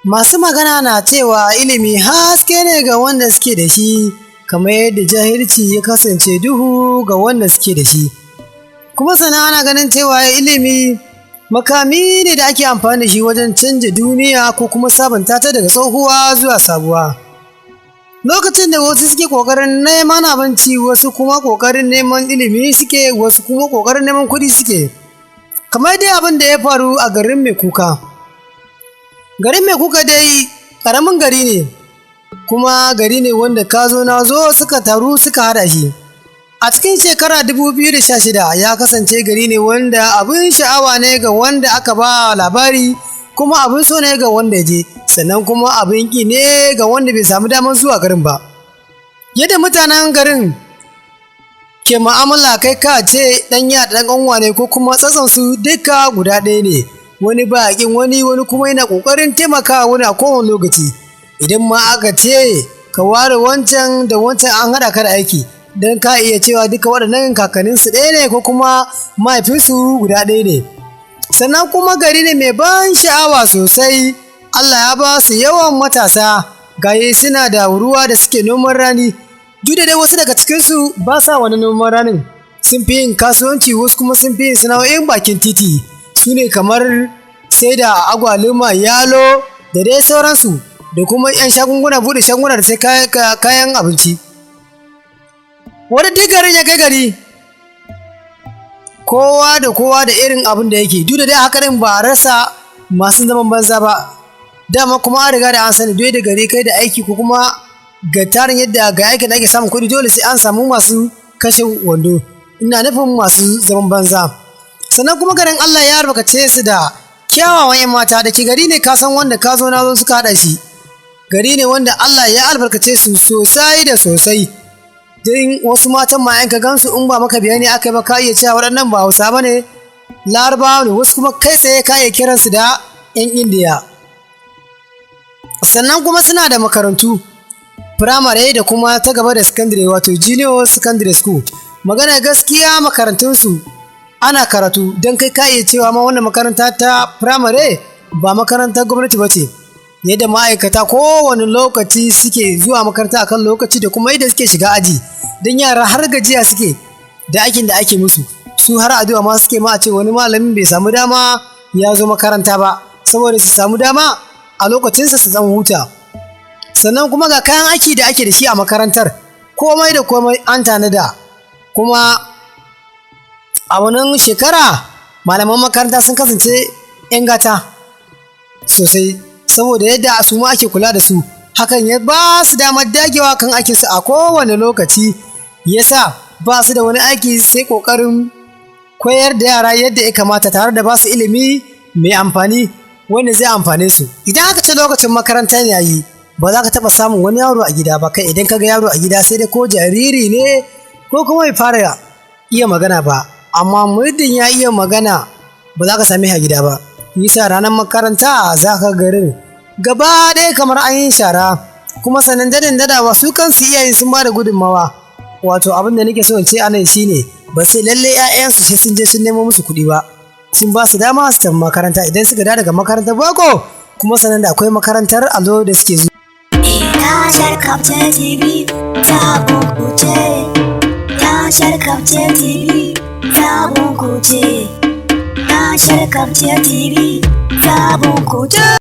Masu magana na cewa ilimi haske ne ga wanda suke da shi, kamar yadda jahilci ya kasance duhu ga wanda suke da shi. Kuma sannan ana ganin cewa ilimi makami ne da ake amfani da shi wajen canja duniya ko kuma sabunta ta daga tsohuwa zuwa sabuwa. Lokacin da wasu suke ƙoƙarin neman abinci, wasu kuma ƙoƙarin neman ilimi suke, wasu kuma ƙoƙarin neman kuɗi suke. Kamar dai abin da ya faru a garin Mai Kuka. Garin Mai Kuka dai ƙaramin gari ne, kuma gari ne wanda ka zo na zo suka taru suka haɗa shi. A cikin shekara 2016 ya kasance gari ne wanda abin sha'awa ne ga wanda aka ba labari, kuma abin so ne ga wanda ya je, sannan kuma abin ƙi ne ga wanda bai samu damar zuwa garin ba. Yadda mutanen garin ke mu'amala, kai ka ce ɗan ya da ɗan ƙanwa ne, ko kuma tsatson duka guda ɗaya ne. Wani ba ƙin wani, wani kuma yana ƙoƙarin taimakawa wani a kowane lokaci. Idan ma aka ce ka ware wancan da wancan, an haɗa ka da aiki, don ka iya cewa duka waɗannan kakanninsu ɗaya ne ko kuma mahaifinsu guda ɗaya ne. Sannan kuma gari ne mai ban sha'awa sosai. Allah ya ba su yawan matasa, gaye suna da ruwa da suke noman rani, duk da dai wasu daga cikinsu ba sa wani noman ranin, sun fi yin kasuwanci, wasu kuma sun fi yin sana'o'in bakin titi, su ne kamar sai da agwaluma, yalo da dai sauransu, da kuma 'yan shagunguna, buɗe shagunguna da sai kayan abinci. Wani duk garin ya kai gari, kowa da kowa da irin abin da yake. Duk da dai haka ɗin, ba a rasa masu zaman banza ba. Dama kuma an riga da an sani, duk da gari kai da aiki ko kuma ga tarin yadda ga aikin da ake samun kuɗi, dole sai an samu masu kashe wando, ina nufin masu zaman banza. Sannan kuma garin Allah ya albarkace su da kyawawan 'yan mata. Da ke gari ne ka san wanda ka zo na zo suka haɗa shi. Gari ne wanda Allah ya albarkace su sosai da sosai. Din wasu matan ma in ka gansu, in ba maka bayani aka yi ba, ka iya cewa waɗannan ba Hausa ba ne, Larabawa ne. Wasu kuma kai tsaye ka iya kiransu da 'yan Indiya. Sannan kuma suna da makarantu firamare da kuma ta gaba da sakandare, wato junior secondary school. Magana gaskiya, makarantunsu ana karatu, don kai ka iya cewa ma wannan makaranta ta firamare ba makarantar gwamnati ba ce. Yadda ma'aikata kowane lokaci suke zuwa makaranta akan lokaci, da kuma yadda suke shiga aji, don yara har gajiya suke da aikin da ake musu, su har addu'a ma suke ma a ce wani malamin bai samu dama ya zo makaranta ba, saboda su samu dama a lokacinsa su zama huta. Sannan kuma ga kayan aiki da ake da shi a makarantar, komai da komai an tanada. Kuma a wannan shekara malaman makaranta sun kasance 'yan gata sosai, saboda yadda su ma ake kula da su. Hakan ya ba su damar dagewa kan aikinsu a kowane lokaci, yasa ba su da wani aiki sai ƙoƙarin koyar da yara yadda ya kamata, tare da ba su ilimi mai amfani wanda zai amfane su. Idan aka ce lokacin makaranta ya yi, ba za ka taɓa samun wani yaro a gida ba. Kai, idan ka ga yaro a gida, sai dai ko jariri ne ko kuma bai fara iya magana ba. Amma muddin ya iya magana, ba za ka same shi a gida ba. Yasa ranar makaranta za ka garin gaba ɗaya kamar an yi shara. Kuma sannan dadin dadawa, su kansu iyayen sun ba da gudunmawa. Wato abin da nake so in ce anan shine, ba sai lalle 'ya'yansu sai sun je sun nemo musu kuɗi ba, sun ba su dama su tafi makaranta. Idan suka dawo daga makarantar boko kuma, sannan da akwai makarantar allo da suke zuwa. Tashar Kafce TV ta kuce. Tashar Kafce TV ta kuce. Tashar Kafce TV ta kuce.